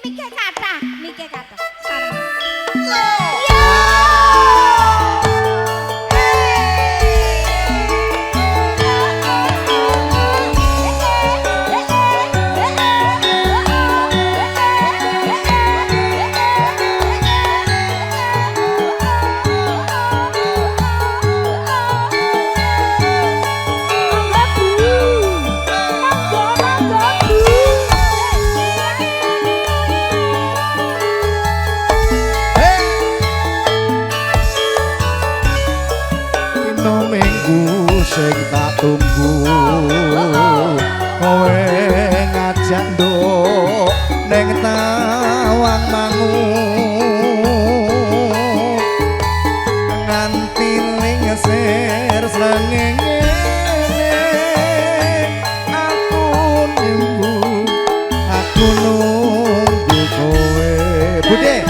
mike kathah, mike kathah. Sareng. Sing tak tunggu kowe ngajak nduk ning Tawang Mangu nganti lingsir srengenge aku nunggu kowe Bude.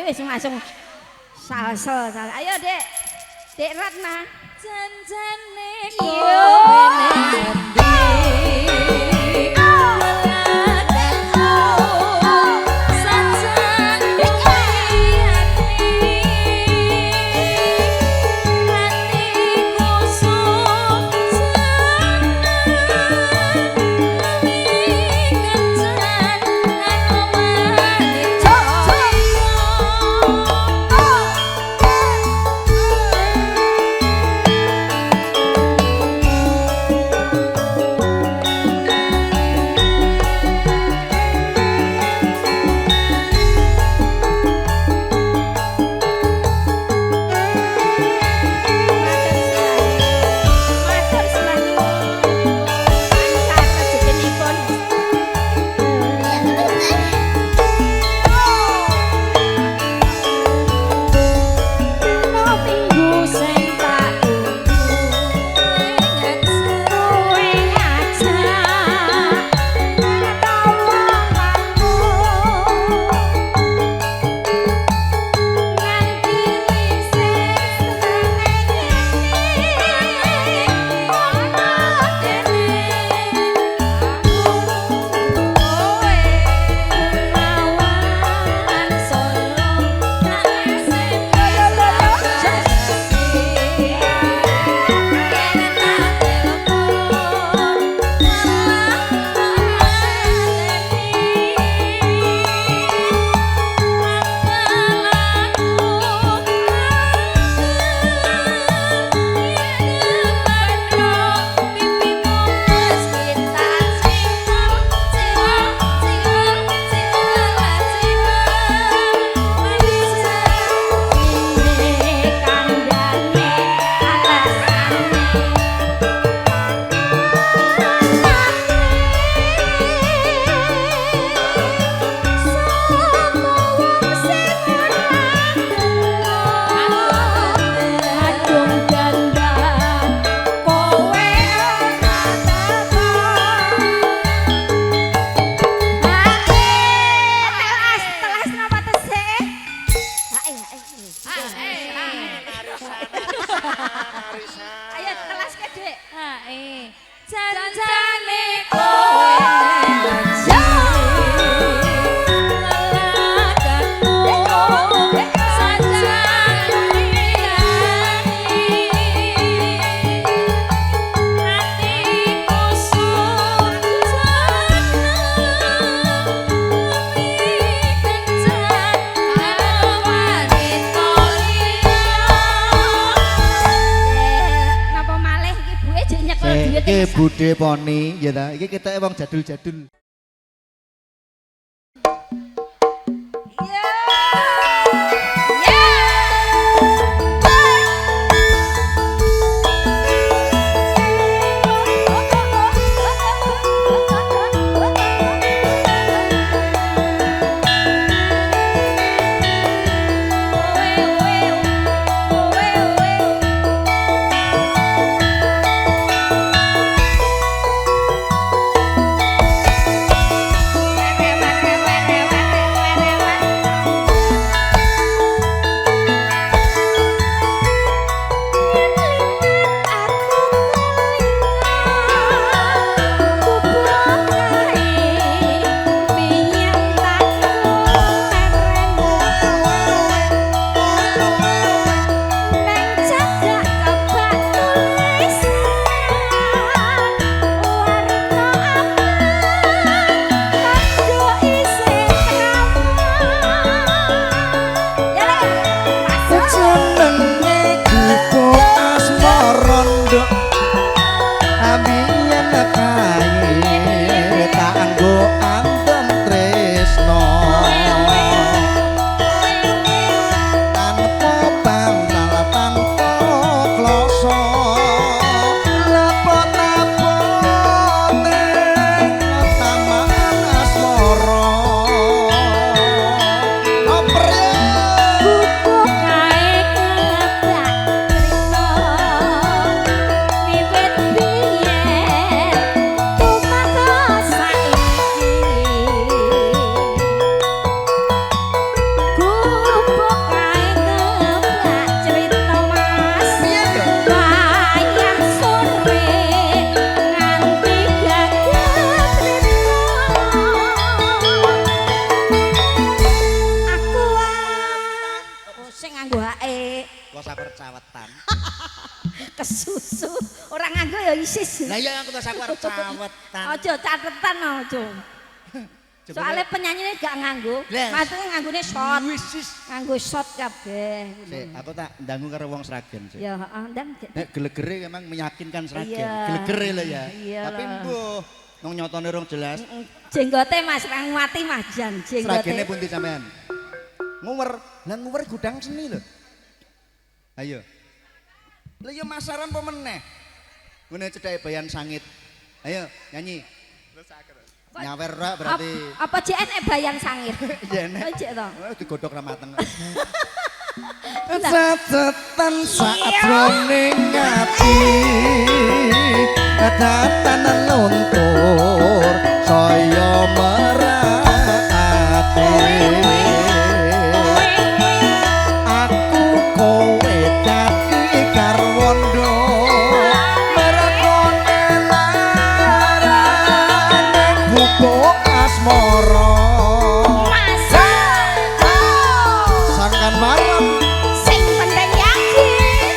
Wis langsung salsel. Ayo Dek. Dek Ratna. Janjane kowe nang endi? Ayo telas ke Dek. Hae. Janjane kowe Iki Bude Poni ya ta. Iki ketoke wong jadul-jadul. Iya. Ya. Jenenge gubuk asmara nduk ambiyen kae tak anggo andem tresno tanpa bantal tanpa kloso lapot-lapote taman asmara oper. Kesusu ora nganggo ya isis. Lah iya aku terus aku arep cawetan. Aja catetan aja. Soale penyanyine gak nganggo. Maksudnya nganggone shot. Nganggo shot kabeh. Sik, aku tak ndangu karo wong Sragen sik. Ya heeh, ndang. Nek gelegere emang meyakinkan Sragen. Gelegere lho ya. Tapi mbuh wong nyotone rong jelas. Jenggote Mas ra nguati Mas Jan, jenggote. Sragene pundi sampean? Nguwer. Lah nguwer gudang seni lho. Ayo. Lah ya masaran apa meneh? Ngene cedhake Bayan Sangit. Ayo nyanyi. Nyawer ra berarti. Apa jek enek Bayan Sangit? Iya enek. Oh jek to. Digodhog ra mateng. Catetan sakjroning ati kadatan luntur saya merati. Aku kowe dadi garwondo merkone larane gubuk asmara sangkan marem sing penting yakin.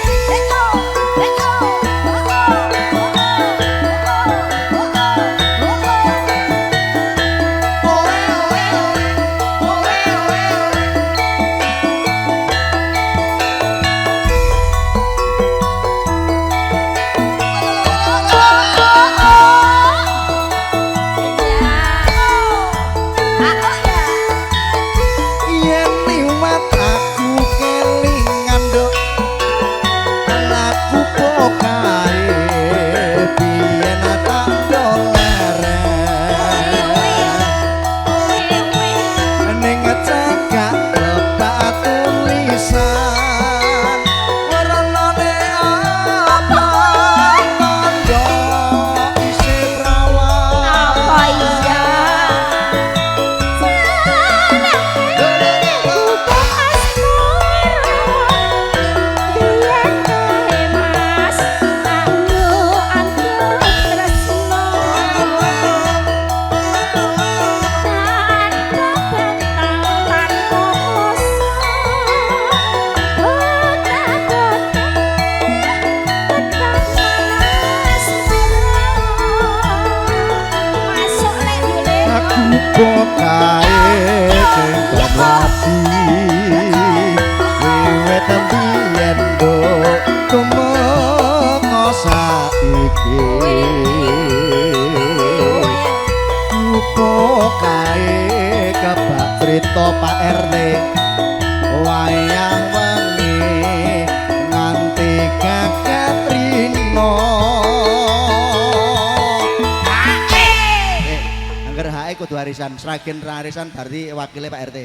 arisan. Sragen ra arisan berarti wakile Pak RT.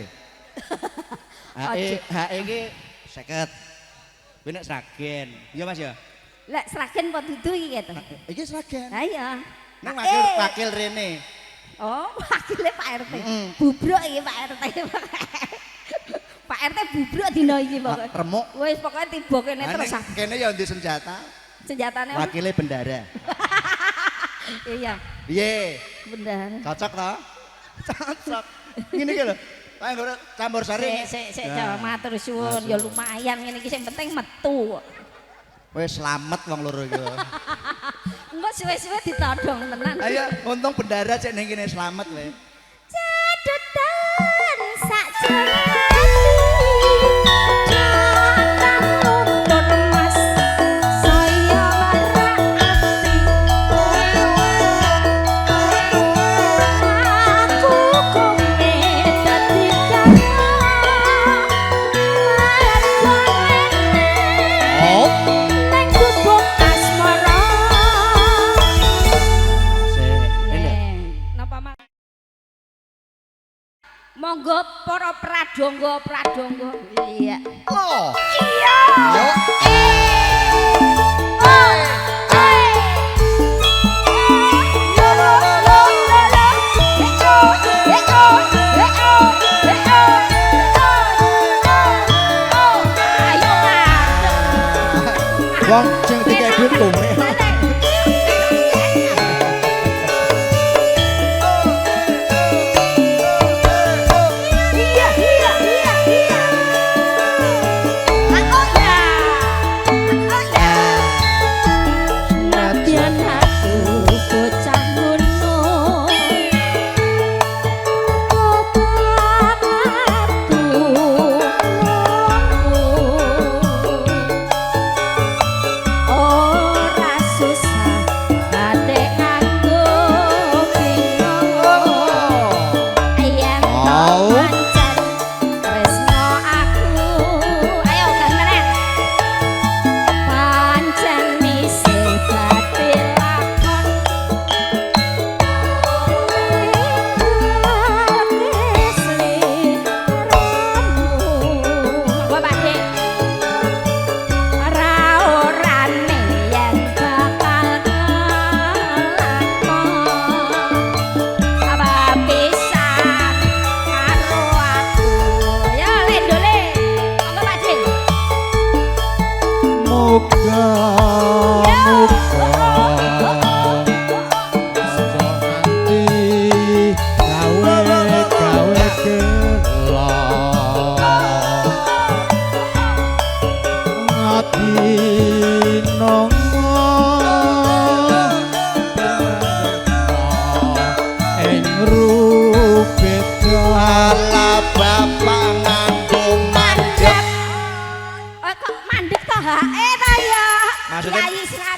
HE HE iki 50. Kuwi nek Sragen. Iya Mas ya? Lek Sragen apa dudu iki to? Iki Sragen. Ha iya. Ning wakil wakil rene. Oh, wakile Pak RT. Bubruk iki Pak RT. Pak RT bubruk dina iki pokoke. Remuk. Wis pokoke tiba kene terus. Kene ya ndek senjata. Senjatane wakile bendara. Iya. Piye? Bendara. Cocok ta? Cocok. Ngene iki lho. Pak nggo campur sari. Sik sik sik matur suwun ya lumayan ngene iki sing penting metu. Wis slamet wong loro iki. Engko suwe-suwe ditodong tenan. Ayo untung bendara cek ning kene slamet le. Catetan sak jroning Monggo para pradonga pradonga. Iya. Oh. Iya. Wong sing dikek dhuwit kowe.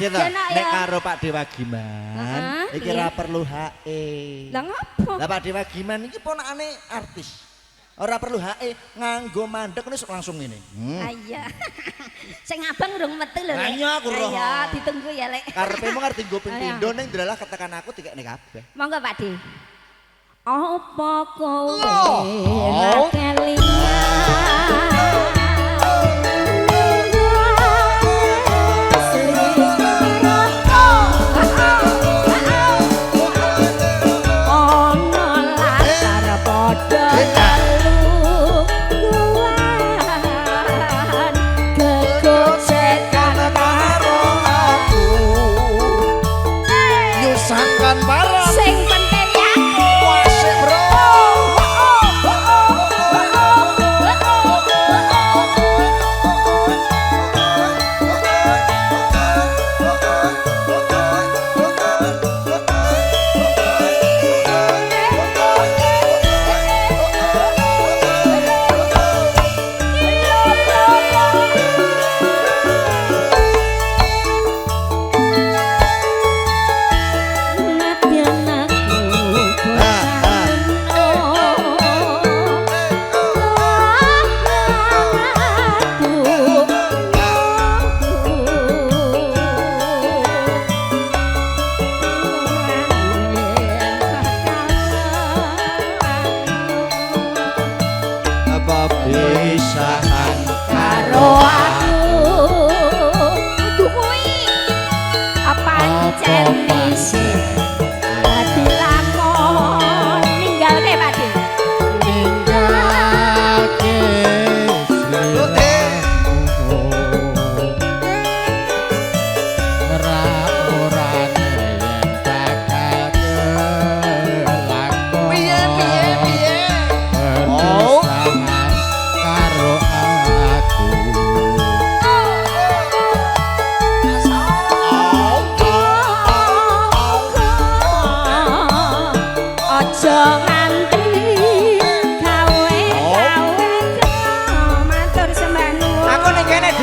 Nek karo Pak Dewa Giman, iki ora perlu HE. Lah ngopo? Lah Pak Dewa Giman iki ponakane artis. Ora perlu HE, nganggo mandek wis langsung ngene. Ah iya. Sing abang urung metu lho. Lah iya aku roh. Iya, ditunggu ya, Lek. Karepemu arep dienggo ping pindho ning ndelalah ketekan aku dikekne kabeh. Monggo Pak De. Apa kowe ra kelingan? Sing penting yakin. Wasik bro.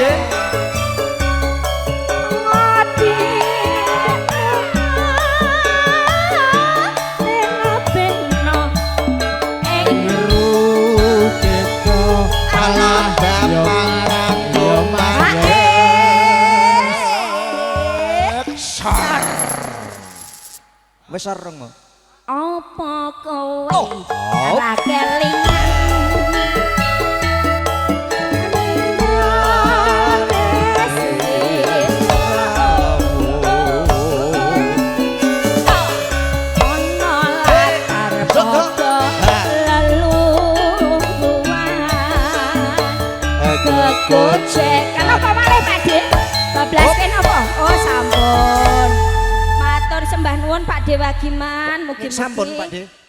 De. Ngodi. Beno ing Ruketa Alah bapak yo mas. Wis sareng kok. Apa kowe Oh. ora kelingan? Ana latar padha lelungguhan gegojek. Kenapa malih, Pak De? Bablaske napa? Oh, sampun. Matur sembah nuwun, Pak De Wagiman, mugi-mugi Sampun, Pak De.